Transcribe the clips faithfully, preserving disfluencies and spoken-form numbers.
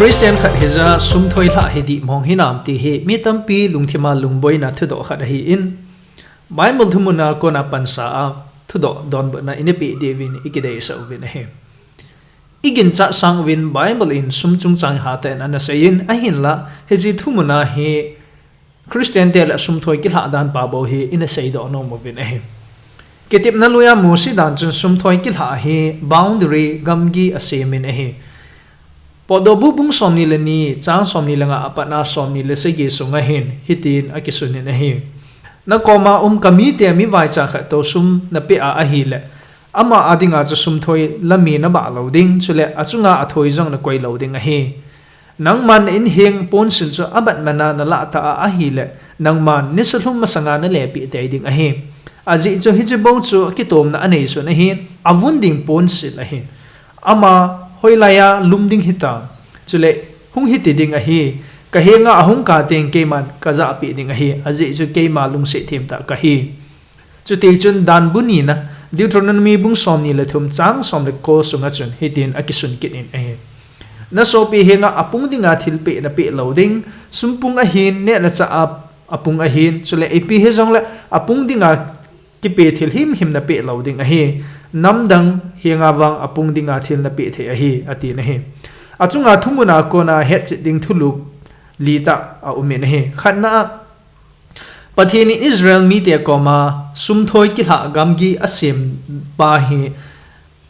Christian khat hija sumthoi lha hi dihmong hinam ti hi mi tampi lungthima lungboina thudoh khat ahin, Bible thumun a kona pansa a thudoh donbutna inei peh diuvin ikideisah uvin ahi. Iginchat sang uvin Bible in sum chungchang hatah in ana seiyin, ahinla hiche thumun a hi Christian te le sumthoi kilha dan pa bou hi ina seidoh nom uvin ahi. Kitepna lui a Mosi dan chun sumthoi kilha hi boundary, gamgi asemin ahi. Potdohbu bung somni le ni, chang somni le nga apat a somni le sagi sunga hin hitin akisunin ahi. Nakoma um kamite mi vaicha khat toh sum napeh a ahile, ama adinga chu sumthoi lami nabah lou ding, chule achunga athoi jong nakoi lou ding ahi. Nangman na inheng ponsil chu abatmana nalah ta a ahile, nangman nisa lhum masanga nalepeh tei ding ahi. Ajeh chu hiche bou chu kitomna anei sun ahin, avun ding ponsil ahi. Ama hoilai a lum ding hitam, chule hung hiti ding ahi, kahenga ahung kah teng keiman kajahpeh ding ahi, ajeh chu keima lungset themtah kahi. Chutichun danbu nina, Deuteronomy bung somni le thum chang som le ko sunga chun hitin akisun kit in ahi. Nasopi henga apung dinga thilpeh napeh lou ding, sumpung ahin, neh le chah a apung ahin, chule ipi hijongle apung dinga kipe thil himhim napeh lou ding ahi. Namdang henga vang apung dinga thil napeh thei ahi, atin ahi. Achunga thumun a kona hetchet ding thulhuh li tah aumin ahi. Khatna a, Pathen in Israel mite koma sumthoi kilha gamgi asem pa hi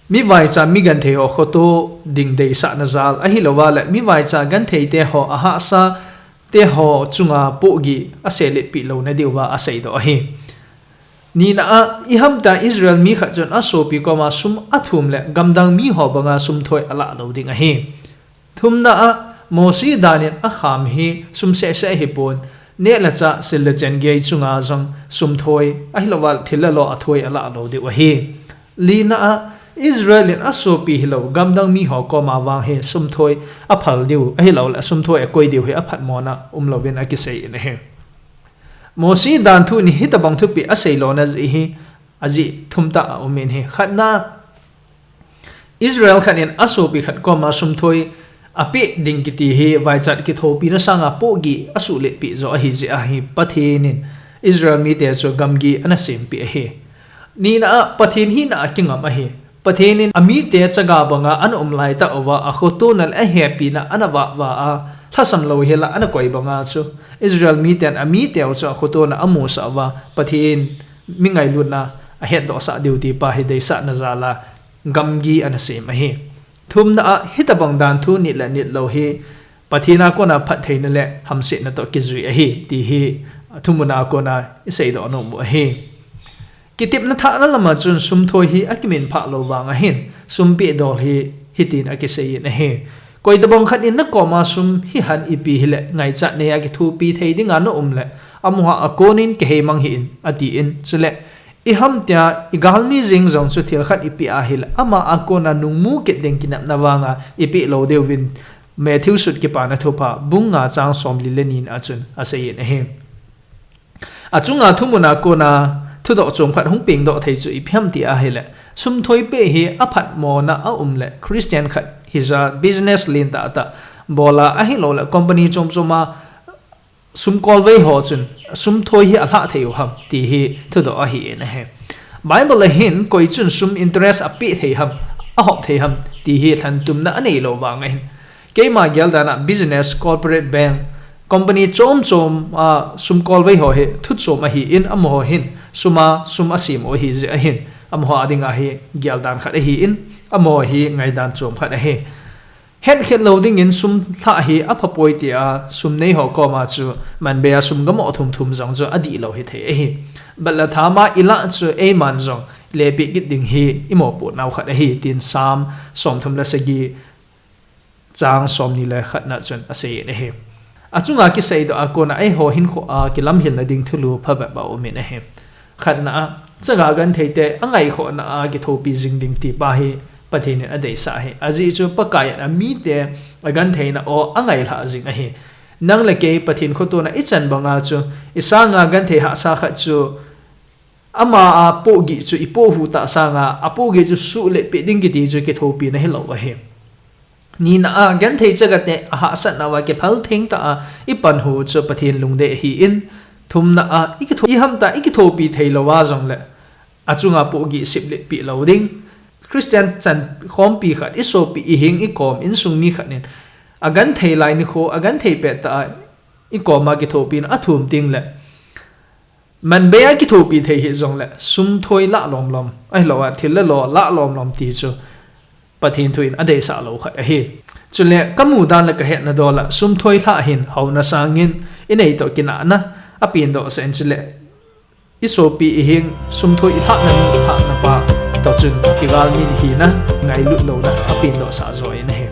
mi vaicha mi genthei ho khoto ding deisahna jal ahilouva le mi vaicha genthei te ho ahahsa te ho chunga pohgih aseletpeh louna diuva aseidoh ahi. Nina a, ihamtia Israel mi khat chun asopi koma sum athum le gamdang mi ho banga sumthoi alah lou ding ahi. Thumna a, Mosi dan in akham hi sum sehseh ahipon, neh le chah, sil le chen gei chunga jong sumthoi ahilouva thil le lo athoi alah lou diu ahi. Lina a, Israel in asopi hilou gamdang mi ho koma vang hi sumthoi aphal diu ahiloule sumthoi akoi diu hi aphatmona umlouvin akiseiyin ahi. Mosi dan thu in hitobang thupeh aseilona jeh hi ajeh thum tah aumin ahi. Khatna, Israel khat in asopi khat koma sumthoi apeh ding kiti hi vaichat kithopina sanga pohgih asuhletpeh joh ahi jeh ahi. Pathen in Israel mite chu gamgi ana sempeh ahi. Nina a, Pathen hina a kingam ahi. Pathen in amite chaga banga ana um laitah uva akhotona le ahepina ana vahvah a, lhasam louhel a ana koi banga chu Israel miten amiteu chu akhotona amusah uva, Pathen mi ngailutna ahetdohsah diu ti pa hi deisahna jal a gamgi ana sem ahi. Thumna a, hitobang dan thu nit le nit lou hi Pathen a kona phattheina le hamsetna toh kijui ahi, ti hi thumun a kona iseidoh nom u ahi. Kitepna thahna lama chun sumthoi hi akiminphah lou vanga hin, sum peh dol hi hitin akiseiyin ahi. Koitobang khat in nakoma sum hihen ipi hile ngaichat neiya kithopi thei dinga naum le, amaho a konin kiheimang hih in, atin, chule ihamtia igalmi jeng jong chu thil khat ipeh ahile, ama a kona nungmu kit ding kinepna vanga ipeh lou diuvin, Matthew sut Kipana Thupha bung nga chang somli le nina a chun aseiyin ahi. Achunga thumun a kona thudoh chomkhat hung pengdoh thei chu ipi ham ti ahile, sumthoi peh hi aphatmona aum le Christian khat hija business lentah tah bola ahiloule company chomchom a sumkolvei ho chun sumthoi hi alhah thei u ham ti hi thudoh ahin ahi. Bible a hin koi chun sum interest apeh thei ham, ahop thei ham ti hi lhantumna aneilou vanga hin, keima geldan a business, corporate bank, company chomchom a sumkolvei ho hi thuchom ahin, amaho hin sum a sum asem u ahi jeh ahin, amaho a dinga hi geldan khat ahin, amaho hi ngaidan chom khat ahi. Hetkhet lou dingin sum lhah hi aphapoi tia sum neiho koma chu manbei a sum gamoh thumthum jong chu adihlou hithei ahi. Bat le tham a ilah chu eiman jong lepeh kit ding hi imopohnau khat ahi, tin Psalm somthum le sagi chang somni le khatna chun aseiyin ahi. Achunga kiseidoh a kona eiho hinkhoa kilamhilna ding thulu phabep aumin ahi. Khatna a, chaga gentheite angaikhohna a kithopi jing ding ti pa hi Pathen in adeisah ahi. Ajeh chu Pakai in amite agentheina aw angailhah jing ahi. Nang le kei Pathen khotona ichan banga chu isanga genthei hahsa khat chu ama a pohgih chu ipohhu tah sanga, apohgih chu suhletpeh ding kiti chu kithopina hilou ahi. Nina a, genthei chagate ahahsatna uva kiphal thengtah a ipan u chu Pathen lungdei ahin, thumna a, ikitho-, ihamtah a ikithopi thei louva jongle achunga pohgih siplet peh lou ding. Christian chankhompi khat, isopi, iheng, ikom, insung mi khat in agenthei lai nikho, agenthei pettah a ikoma kithopina athum tengle, manbei a kithopi thei hih jongle sum thoi lah lomlom, ahilouva thil le lo lah lomlom ti chu Pathen thu in adeisah lou khat ahi. Chule kamu dan le kahetna dol a sum thoi lhah hin houna sangin inei toh kinahna apendohsah in, chule isopi, iheng, sum thoi ilhahna mi, ilhahna pa toh chun kigalmi ihina ngailut louna apendohsah joh in ahi.